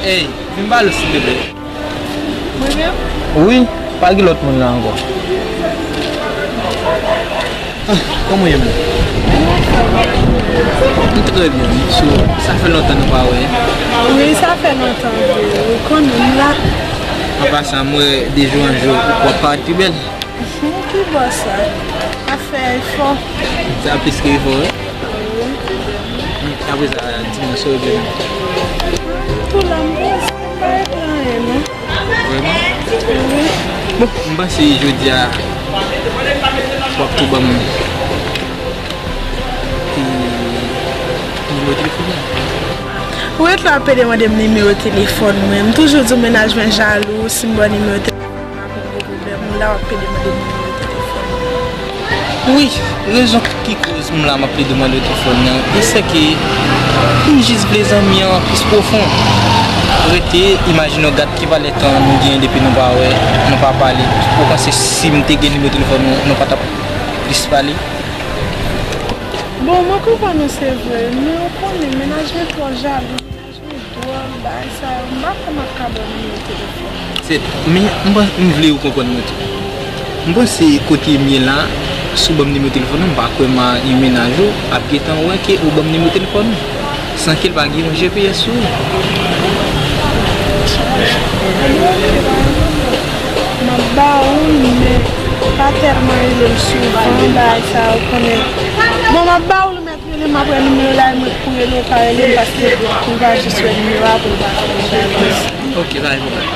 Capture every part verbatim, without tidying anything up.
Ey, vin pale w silvouplè. Mwen menm? Wi, pa gen lòt moun la ankò. Ah, kòman w ye menm? M trè byen, wi. So, sa fè lontan nou pa wè. Wi, sa fè lontan vre. Ou konnen m la. An pasan, m wè de jou an jou, ou p ap parèt pi bèl. Ki bò sa? Ap fè efò. Sa plis ke efò, wi. Wi. Apre sa, di mwen, sa w vle menm? Tou la, m poze, m pa regle anyen, non. Vrèman? Wi. Bon, m panse jodi a, w ap tou ban m, e, nimewo telefòn ou. Ou ret la ap pede mande m nimewo telefòn mwen. M toujou di w mennaj mwen jalou, si m ba w nimewo telefòn mwen, m ap gen gwo pwoblèm. Ou la w ap pede mande m nimewo telefòn mwen. Wi, rezon ki koz m la m ap plede mande w telefòn nan, e sèke m jis vle zanmi an plis pwofon. Rete, imajine w, gad ki valè tan nou gen depi nou pa wè, nou pa pale. Ou panse si m te gen nimewo telefòn ou, nou pa t ap plis pale? Bon, mwen konprann ou, se vre, men ou konnen, mennaj mwen twò jalou. Dwòl, bagay sa yo, m pa kwè m ap ka ba w nimewo telefòn. Se, men, m pa, m vle ou konprann mwen tou. M panse kote m ye la, si w ban m nimewo telefòn ou, m pa kwè ma, yon mennaj ou ap gentan wè ke ou ban m nimewo telefòn ou. San ke l pa gen yon G P S sou ou. M ap ba ou l, men pa tèlman rele m souvan, bagay sa yo, konnen. Bon, m ap ba ou l, men rele m apre nimewo la, e mwen k pou rele w, pa rele m, paske pou l pa jis wè nimewo a, pou l pa fè yon bagay. Ok, pa gen pwoblèm.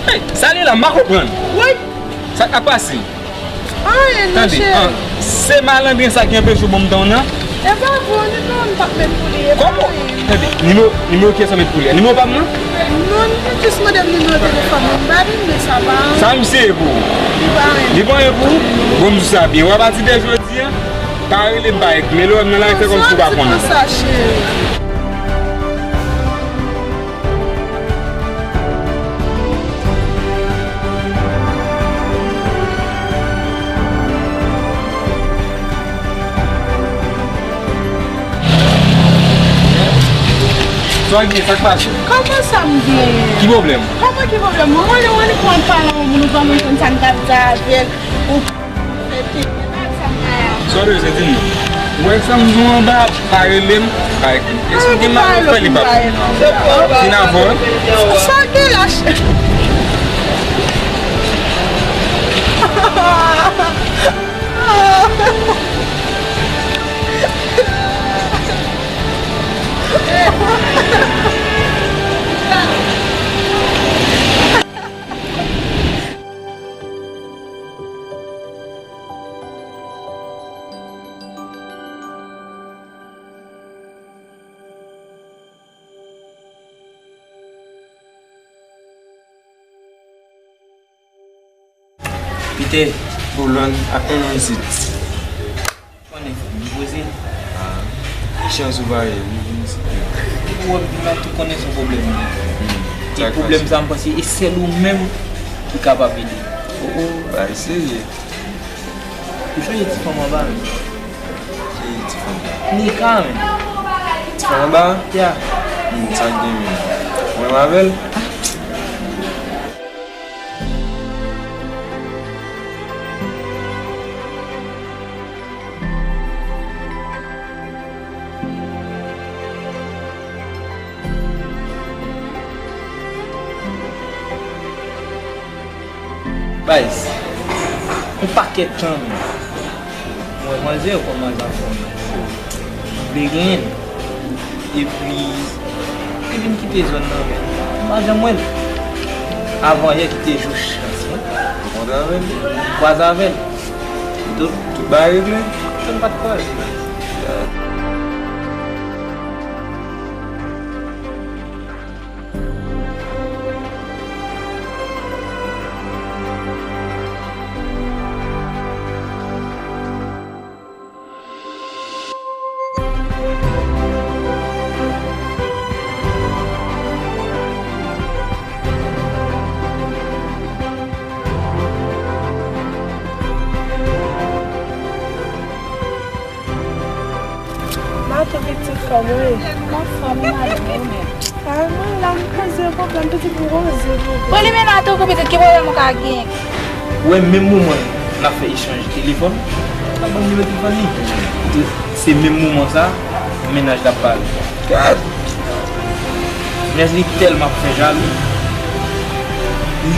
Hey, sa li la, m pa konprann. Woy! Sa k ap pase? Anyen non, cheri. Tande, an, se malandren sa ki anpeche w ban m tan w nan? E pa vre, nimewo m t ap met pou li, e pa anyen. Kòman? Tande, nimewo, nimewo kiyès w ap met pou li a? Nimewo pa m nan? Non, li te jis mande m nimewo telefòn mwen, m ba li, men sa pa anyen. Sa misye ye pou ou? Li pa anyen. Li pa anyen pou ou? Bon, m di w sa byen. W a pati de jodi a, pa rele m pa ek, men lè w wè m nan lari, fè kòmsi w pa konnen. Sa w di konsa, cheri? Sa w gen, sa k pase? Kòman sa m gen? Ki pwoblèm? Kòman ki pwoblèm? Mwen, mwen, mwen, mwen, mwen pale yon moun, ou pa menm konn sa m t ap di avè l. Ou Sa w bezwen di m? Ou wè sa m di w anba, pa rele m, pa ekri m. E si w gen mal, ou fè li pa pou mwen. Fin avè w. Sa gen la, chè. Pite, Boulogne ak yon moun isit. Konnen fòk m poze. Ah, ki chans ou pa ye, ou vin isit menm. Depi w ap vin la, tou konnen se yon pwoblèm. Hmm. E pwoblèm sa, m panse e sèl ou menm ki kapab ede. Oh, oh, bagay serye. Ou sonje ti fanm anba menm? Ki ti fanm? Nika menm. Ti fanm anba? Ya. Hmm, sa k gen menm? Ou menm avè l? Baz, yon pakèt tan menm. Mwen manzè, ou konn manzè anfòm. M vle genyen l. Epi, li vin kite zòn nan, men m pa janm wè l. Avan yè ki te jou chans mwen. Rankontre avè l? Kwaze avè l. Tout, tout bagay regle? Sa m pa t kwaze. Pitit fò mwen. M anfòm wi madanm, e ou menm? A mwen la m poze pwoblèm pitit m poze pwoblèm. Bon li menm atò kou pitit ki pwoblèm ou ka gen? Ou wè menm moman n ap fè echanj telefòn, l ap ban m nimewo telefòn li. Se menm moman sa mennaj la ap pale. Gad! Mennaj li tèlman ap fè jalou,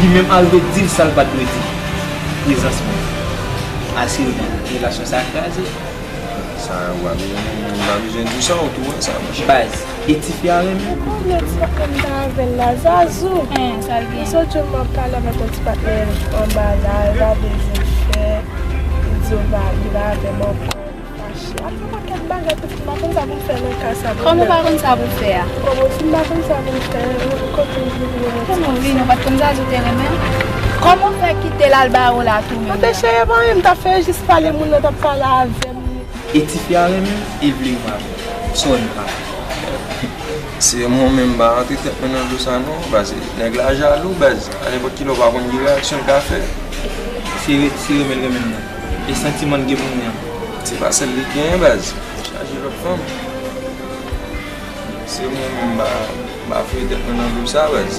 li menm al redi l sa l pa t dwe di. Prezans mwen. Asireman, relasyon sa a kraze. Sa ou pa bezwen, ou pa bezwen di sa, ou tou wè sa, monchè. Baz, e tifi a renmen. Ou konnen ti patnè m ta avè l la, Zazou. Hein, sa l gen? Sot jou m ap pale avèk yon ti patnè anba la, l pa bezwen fè, li di yo pa, li pa avè m ankò, li fache. Ap fè pakèt bagay, pitit, m pa konn sa pou m fè nan ka sa. Kòman ou pa konn sa pou w fè a? Kòman si m pa konn sa pou m fè, kote m vini, mwen. Kòman w vini, ou pa t konn Zazou te renmen? Kòman w fè kite l al ba ou la tou menm? Mwen te cheye pa anyen, m t ap fè jis pale, moun nan t ap pale avè m. E tifi a renmen m, e vle m avè l. Sa w wè m ka fè? Se mwen menm m pa rantre tèt mwen nan do sa non, paske nèg la jalou baz. A nenpòt kilè w pa konn ki reyaksyon l ka fè. Se re- se renmen l renmen m nan. E santiman l gen pou mwen an. Se pa sèl li genyen baz. Chaje lòt fanm. Se mwen menm m pa, m pa foure tèt mwen nan dlo sa, baz.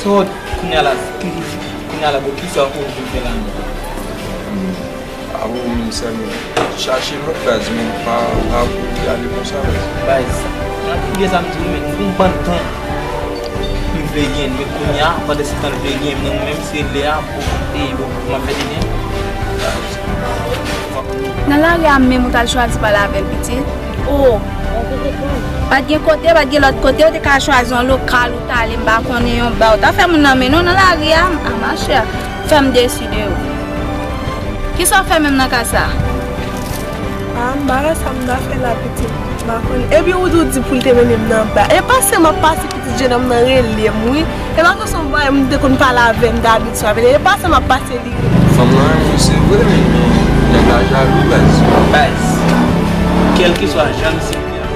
So, kounye a la, ki, kounye a la, bon, kisa ou vin fè la menm? Avè w menm sèlman. Chache lòt baz, men pa, pa kouri ale konsa, baz. Baz, nan pi byen sa m di w, men m gon bann tan m vle gen, men kounye a, pandan se tan l vle gen, men ou menm se lè a, bon, e, bon, m ap fè li gen. Nan lari a menm ou t al chwazi pale avè l, pitit? O! Pa t gen kote, pa t gen lòt kote, ou te ka chwazi yon lokal ou t ale, m pa konnen, yon ba, ou ta fè moun nan mennen w nan lari a, a machè, fè m desi de ou. Kisa w fè menm nan ka sa a? A, m pa wè sa m ta fè la, pitit, m pa konnen. Epi ou tou di pou l te mennen m nan ba. E pase m ap pase pitit jennonm nan rele m, wi. E pa konsa m wè m te konn pale avè m dabitid avè l. E pase m ap pase li. Fanm nan renmen w se vre, men nèg la jalou, baz. Baz, kèlkeswa jan l se vre a.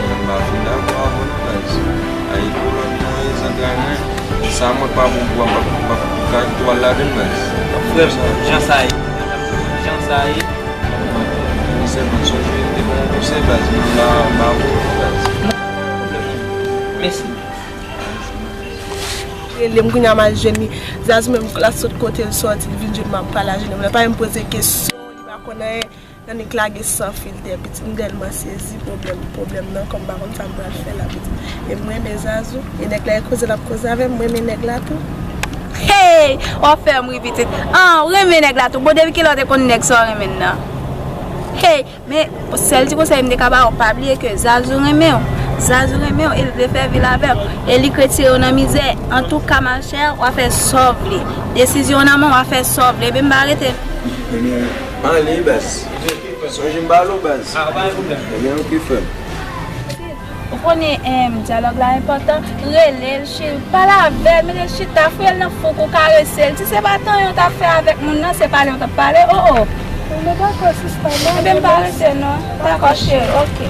M pa fin dakò avè w non, baz. Ay, kolòn mwen, zantray mwen. Sa mwen pa bon pou w, m p ap, m p ap ka twal ladann, baz. Frè m, jan sa ye, jan sa ye. Mwen sèlman sonje te ban yon konsèy, baz, men m pa, m pa voye w non, baz. Mèsi. Rele m kounye a m al jwenn li. Zazou menm la sot kote l sòti, li vin jwenn m ap pale a jennonm nan. Pa menm poze kesyon, li pa konn anyen. Nan nèg la gen san filtè, pitit, m tèlman sezi, pwoblèm, pwoblèm nan, kòm m pa konn sa m pral fè la, pitit. E m renmen Zazou, e nèg la e koze l ap koze avè m, m renmen nèg la tou. Hey! W ap fè m ri, pitit. An, w renmen nèg la tou. Bon, depi kilè w te konn nèg sa w renmen nan? Hey! Men, sèl ti konsèy m te ka ba w, pa bliye ke Zazou renmen w. Zazou renmen w, e l vle fè vi l avè w. E li k retire w nan mizè. Antouka, machè, w a fè sa w vle. Desizyon w nan men w, w a fè sa w vle. Ebyen, m pa rete. Ebyen, m ale, baz. Sonje m pale w, baz. Ah, pa gen pwoblèm. Ebyen, oke, frè m. Ou konnen, em, dyalòg la enpòtan. Rele l, cheri. Pale avè l, mete l chita, fouye l nan fou kou, karese l. Si se pa tan yo t ap fè avèk moun nan, se pale yo t ap pale. Oh, oh. Mwen dakò, sista, mwen. Ebyen, m pa rete, non. Dakò, cheri. Oke.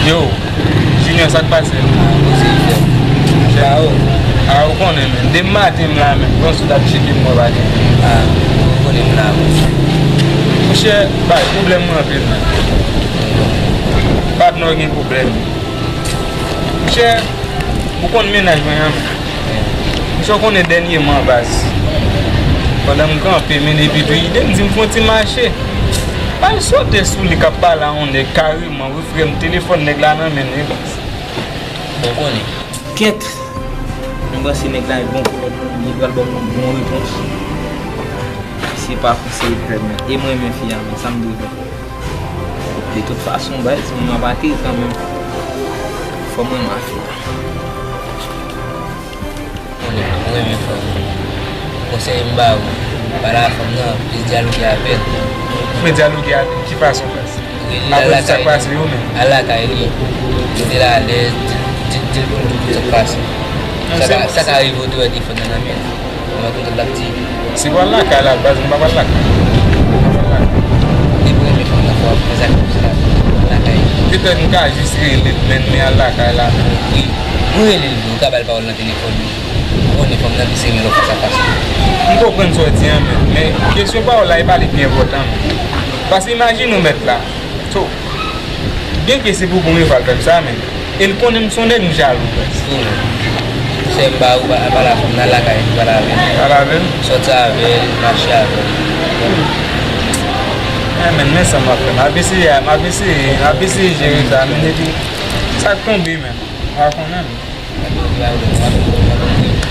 Yo, Junior, sa k pase? Ah, koze, frè. Chè, ah, ou konnen, men. Depi maten m la, men. Bon, si w t ap tcheke m, mwen pa gen. Ah, ou konnen m la, men. Monchè, bay, pwoblèm mwen anpil, men. Patnè w gen pwoblèm. Monchè, ou konn mennaj mwen an, men. Misye w konnen dènyèman, baz. Pandan m kanpe, men depi tou ide m di m fè yon ti mache. Bay sote sou li k ap pale a yon nèg kareman, wi, frè m, telefòn nèg la nan men l, wi, baz. Bon, konnen. Kèt! M panse nèg la e bon kolòn, li pral ban m yon bon repons. Se pa konsèy frè m, men. E mwen renmen fi a, men sa m dwe fè? De tout fason, baz, mwen m ap ateri kanmenm. Fò mwen renmen fi a. Mwen renmen, mwen renmen fanm nan. Konsèy m ba ou, pale a fanm nan, plis dyaloge avè l. Men dyaloge a ki fason, baz? Rele l, al lakay li. Al lakay li. Mete l alèz, di, di, di l pou l di tout sa k pase. Sa ka, sa ka rive w te wè telefòn nan nan men l. Mwen konn sa l ap di. Si w al lakay la, baz, m pa pral lakay. M pa pral lakay. Depi w renmen fanm nan, fò w ap fè sakrifis la, lakay li. Petèt m ka jis rele l, men, men al lakay la. Wi. Ou rele l, wi, ou ka ba l pawòl nan telefòn, wi. Konnen fanm nan vin sere lè w fas a fas. M konprann sa w di an, men, men kesyon pa w la, e pa li ki enpòtan, men. Paske imajine w mèt la. So, byenke se pou kòm yo pral fè m sa, men. E l konnen m se yon nèg m jalou, frè. Sè m ba ou, pa, pa la fanm nan lakay, pa la avè l. Pa la avè l? Sòti avè l, mache avè l. Eh, men, men sa m ap fè. M ap eseye, m ap eseye, m ap eseye jere sa, men epi, sa k tonbe, men. M pa konnen, men.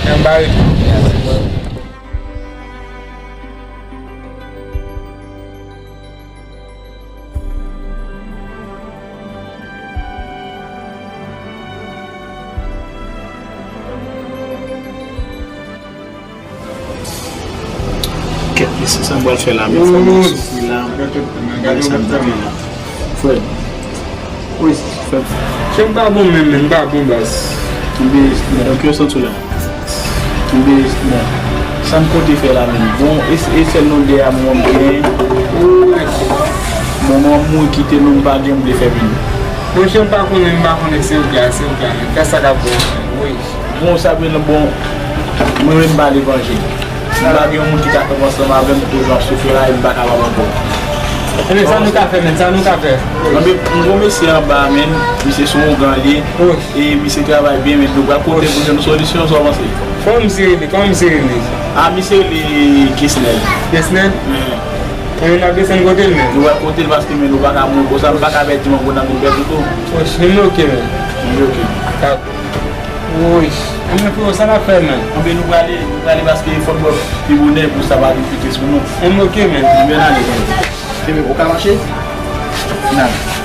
Men m ba retou. Kèt, mesye, sa m pral fè la, men fò m soufri la. Gade sa m tande la. Frè m. Wi, frè m. Frè m pa bon menm, menm, m pa bon baz. Enben, donk, yo santi w la. Enben, bon, sa m konte fè la menm. Bon, e, e sèl nou de a mwen m gen. Bon, mwen mouri kite nou, m pa gen, m vle fè vini. Monchè, m pa konnen, m pa konnen se ou k la, se ou k la, men fè sa k ap bon, wi. Bon, sa vin bon, mwen menm m pa levanjil. M pa gen yon moun ki ka kanpe ansanm avè m, toujou ap soufri la, e m pa kapab ankò. Enben, sa nou ka fè, menm, sa nou ka fè. Enben, m gon mesye anba, menm, misye se yon ougan li ye, e misye travay byen, men nou pral pote pou jwenn solisyon, sa w panse? Kòman misye rele? Kòman misye rele? A, misye rele Kesnèl. Kesnèl? Enben, n ap desann kote l, menm. Nou pral kote l paske, men, nou pa ka mouri konsa, m pa ka pèdi mango nan men bèt ou tou. Enben, oke, menm. Enben, oke. Woy. Enben, freo, sa n ap fè, menm? Enben, nou prale, nou prale paske fò n bwè pi bonè pou sa pa vin pi tris pou nou. Enben, oke, menm. Enben, n ale, freo. Enben, ou ka mache? N ale.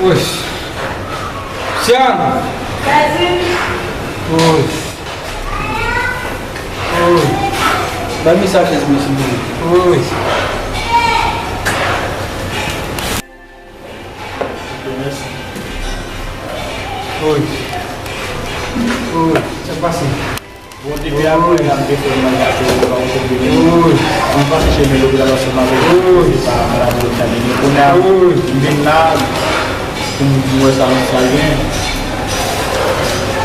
Woy. Sian. Woy. Woy. Ba m sa chèz mwen, silvouplè. Woy. Woy. Woy. Sa k pase? Bon, depi apre, n ap defann manda ke ou pa konte vini. Wi. Mwen pase chemen lopital ansanm avèk ou, se pa madanm ou ki ta vini. Kounye a, m vin la, pou m wè sa, sa l gen.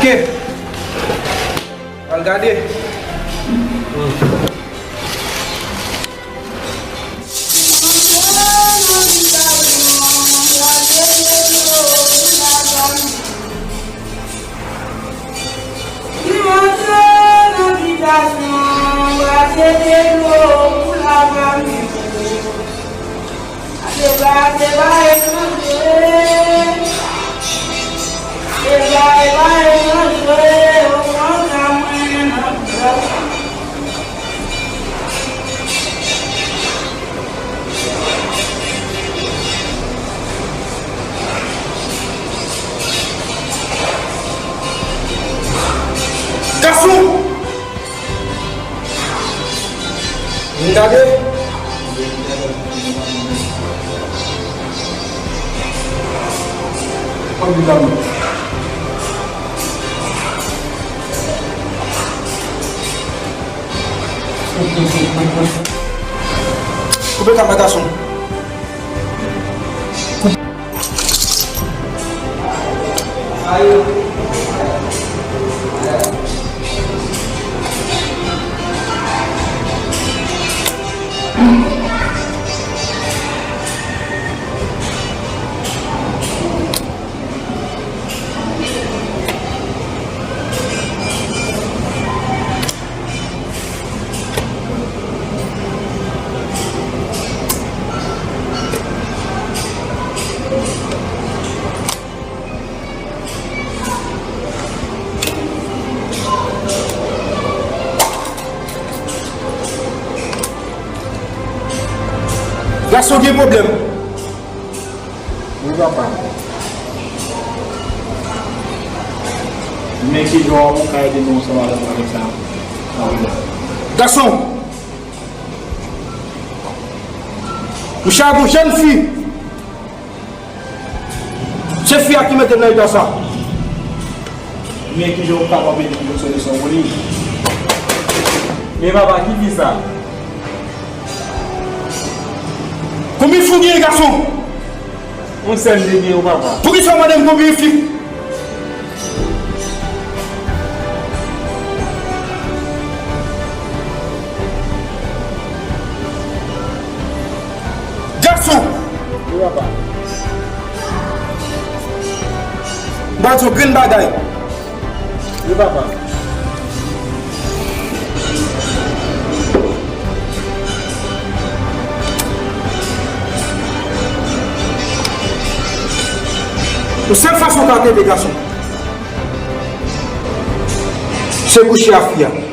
Ke? Al gade. Li rantre nan bitasyon, brache de dlo pou lafanmi. Deba, deba etranje. Deba, deba etranje. Ou konn sa mwen nan bitasyon. Gason! Vin gade. Kòb li ban mwen. Koupe kama gason. Gason gen pwoblèm. Wi, papa. Men ki jan w ka ede nou ansanm avèk sa? Gason, m chak yon jèn fi. Se fi a ki mete m nan eta sa. Men kijan w kapab ede m jwenn solisyon pou li? Men papa, ki fi sa? Konbyen fi w genyen, gason? Yon sèl m te gen, wi papa. Poukisa w mande m konbyen fi? Gason! Wi papa. M pral di w grenn bagay. Wi papa. Yon sèl fason w ka ede gason, se kouche ak fi a.